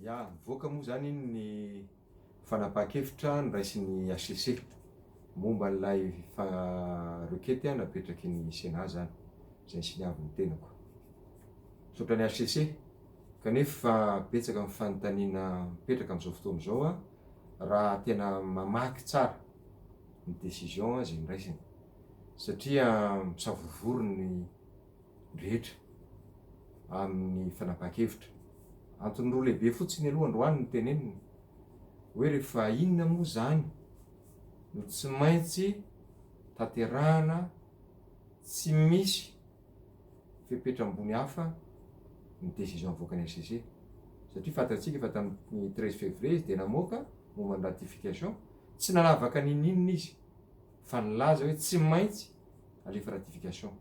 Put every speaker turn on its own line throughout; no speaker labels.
Ya, nivoaka moa izany iny ny fanapahan-kevitra noraisin'ny hcc momba an'ilay requête napetraky ny Sénat izany, izay nisiniavin'ny tenako. Misaotra ny hcc, kanefa betsaka ny fanontaniana mipetraka amin'izao fotoana izao raha tena mamaky tsara ny décision izay noraisiny, satria misavorovoro ny rehetra amin'ny fanapahan-kevitra. Antony roa lehibe fotsiny aloha androany no tenenina, hoe rehefa inona moa izany no tsy maintsy tanterahana tsy misy fepetra ambony hafa ny décision avoakan'ny HCC. Satria fantatsika fa tamin'ny 13 février izy dia namoaka momba ny ratification, tsy nanavaka n'inon'inona izy fa nilaza hoe tsy maintsy alefa ratification.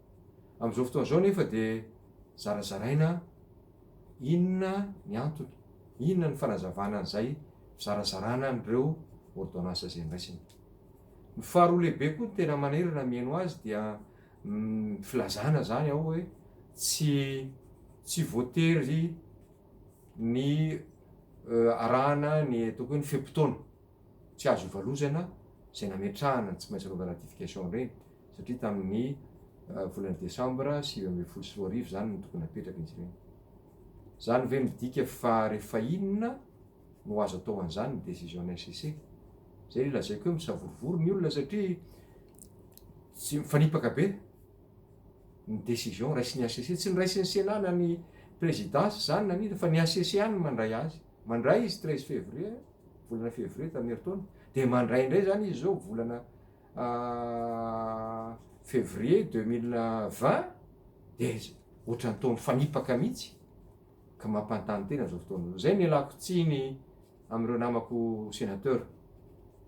Amin'izao fotoana izao nefa dia zarazaraina inona ny antony, inona ny fanazavana an'izay fizarazarana an'ireo ordonnance izay noraisina. Ny faharoa lehibe koa ny tena manahirana mihaino azy dia ny filazana izany ao hoe tsy tsy voatery ny arahana ny ataoko hoe ny fe-potoana. tsy azo ivalozana izay nametrahana ny tsy maintsy anaovana ratification ireny satria tamin'ny volana desambra 2019 izany no tokony napetraka izy ireny. Izany ve midika fa rehefa inona no azo atao an'izany ny décision ny HCC? Izay ilay lazaiko hoe misavorovoro ny olona satria tsy mifanipaka be ny décision raisin'ny HCC, tsy ny raisin'ny Sénat na ny présidence izany na ny inona fa ny HCC ihany no mandray azy. Mandray izy 13 février. volana février tamin'ny herintaona, dia mandray indray izany izy izao volana février 2020, dia ohatran'ny toa mifanipaka mihitsy ka mampanontany tena izao fotoana izao. Izay no ialako tsiny amin'ireo namako sénateur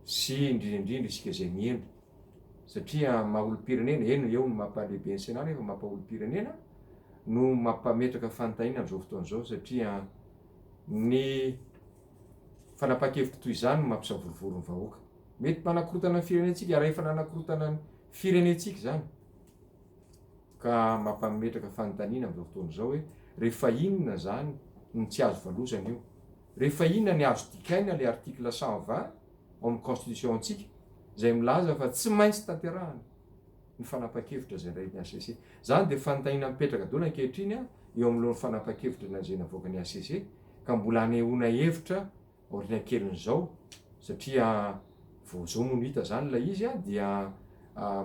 sy indrindra indrindra isika izay miheno satria maha olom-pirenena, eny eo no mampahalehibe ny Sénat nefa mampaha olom-pirenena no mampametraka fanontaniana amin'izao fotoana izao satria ny Fanapahan-kevitra toy izany no mampisavorovoro ny vahoaka. Mety manakorontana ny firenentsika ary efa nanakorontana ny firenentsika izany. Ka mampametraka fanontaniana amin'izao fotoana izao hoe rehefa inona izany no tsy azo valozana io? Rehefa inona ny azo dikaina ilay article 120 ao amin'ny constitution antsika izay milaza fa tsy maintsy tanterahana ny fanapahan-kevitra izay ndrain'ny HCC? Izany dia fanontaniana mipetraka daholo ankehitriny eo anoloan'ny fanapahan-kevitra izay navoakan'ny HCC. ka mbola anehoana hevitra aoriana kelin'izao satria vao izao moa no hita izany ilay izy dia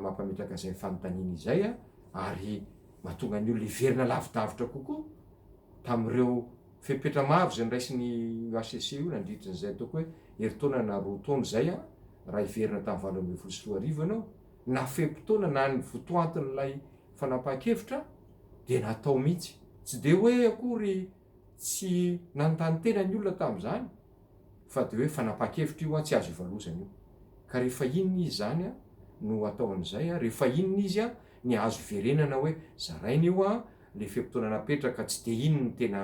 mampametraka izay fanontaniana izay ary mahatonga ny olona hiverina lavidavitra kokoa tamin'ireo fepetra maro izay noraisin'ny HCC io nandritra izay ataoko hoe herintaona na 2 taona izay raha hiverina tamin'ny 2018 ianao na fe-potoana na ny votoantin'ilay fanapahan-kevitra dia natao mihitsy tsy dia hoe akory Tsy nanontany tena ny olona tamin'izany fa dia hoe fanapahan-kevitra io an, tsy azo ivalozana io. Ka rehefa inona izy izany an no atao an'izay an, rehefa inona izy an ny azo iverenana hoe zaraina io an, le fe-potoana napetraka tsy dia iny no tena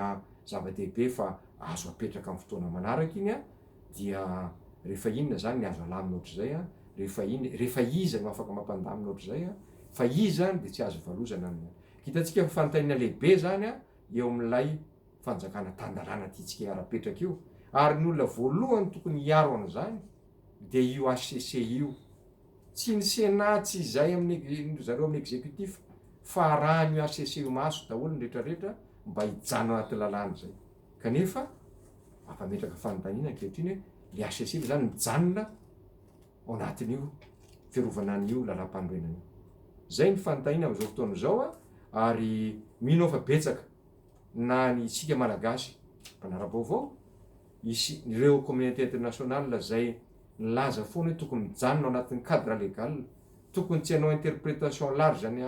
zava-dehibe fa azo apetraka amin'ny fotoana manaraka iny an, dia rehefa inona izany ny azo alamina ohatr'izay an, rehefa inn, rehefa iza no afaka mampandamina ohatr'izay an, fa izy izany dia tsy azo ivalozana ny. Hitantsika fa fanontaniana lehibe izany an, eo amin'ilay fanjakana tan-dalàna tiantsika hiara-petraka io, ary ny olona voalohany tokony hiaro an'izany dia io HCC io, tsy ny Sénat, tsy izay amin'ny ry zareo amin'ny exécutif, fa arahan'io HCC io maso daholo ny rehetrarehetra mba hijanona anaty lalàna izay. Kanefa mampametraka fanontaniana ankehitriny hoe le HCC ve izany mijanona ao anatin'io fiarovana an'io lalàmpanorenana io. Izay ny fanontaniana amin'izao fotoana izao ary mino aho fa betsaka na ny isika Malagasy mpanara-baovao, isy ireo communauté internationale izay nilaza foana hoe tokony mijanona ao anatin'ny cadre légal, tokony tsy hanao interprétation large ny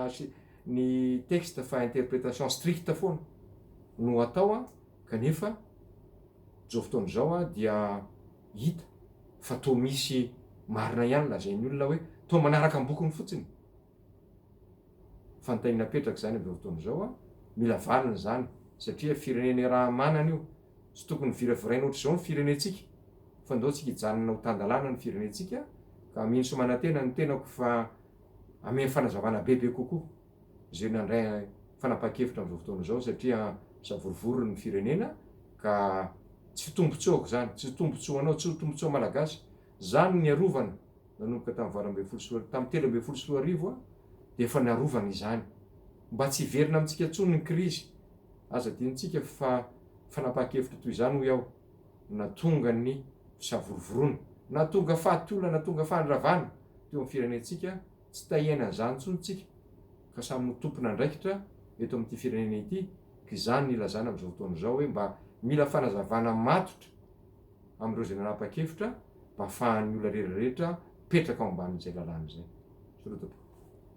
ny texte fa interprétation stricte foana no atao kanefa izao fotoana izao dia hita fa toa misy marina ihany lazain'ny olona hoe toa manaraka am-bokony fotsiny. Fanontaniana apetraka izany amin'izao fotoana izao an, mila valiny izany satria firenena iaraha-manana io, tsy tokony viraviraina ohatr'izao ny firenentsika fa ndao tsika hijanona ho tan-dalàna ny firenentsika ka mino sy manantena ny tenako fa hameno fanazavana bebe kokoa izay nandray fanapahan-kevitra amin'izao fotoana izao satria savorovoro ny firenena ka. Tsy tombotsoako izany, tsy tombotsoanao, tsy ho tombotsoa Malagasy. Izany niarovana nanomboka tamin'ny 2018, tamin'ny 2013 aho dia efa narovana izany. Mba tsy hiverina amintsika intsony ny krizy. Aza adinontsika fa fanapahan-kevitra toy izany hoy aho no nahatonga ny fisavorovoroana, nahatonga faty olona, nahatonga fandravana teo amin'ny firenentsika, tsy ta hiaina an'izany intsony tsika ka samy ho tompon'andraikitra eto amin'ity firenena ity, ka izany no ilazana amin'izao fotoana izao hoe mba mila fanazavana matotra amin'ireo izay nanapa-kevitra mba afahan'ny olona rehetra rehetra mipetraka ao ambanin'izay lalàna izay. Misaotra tompoko.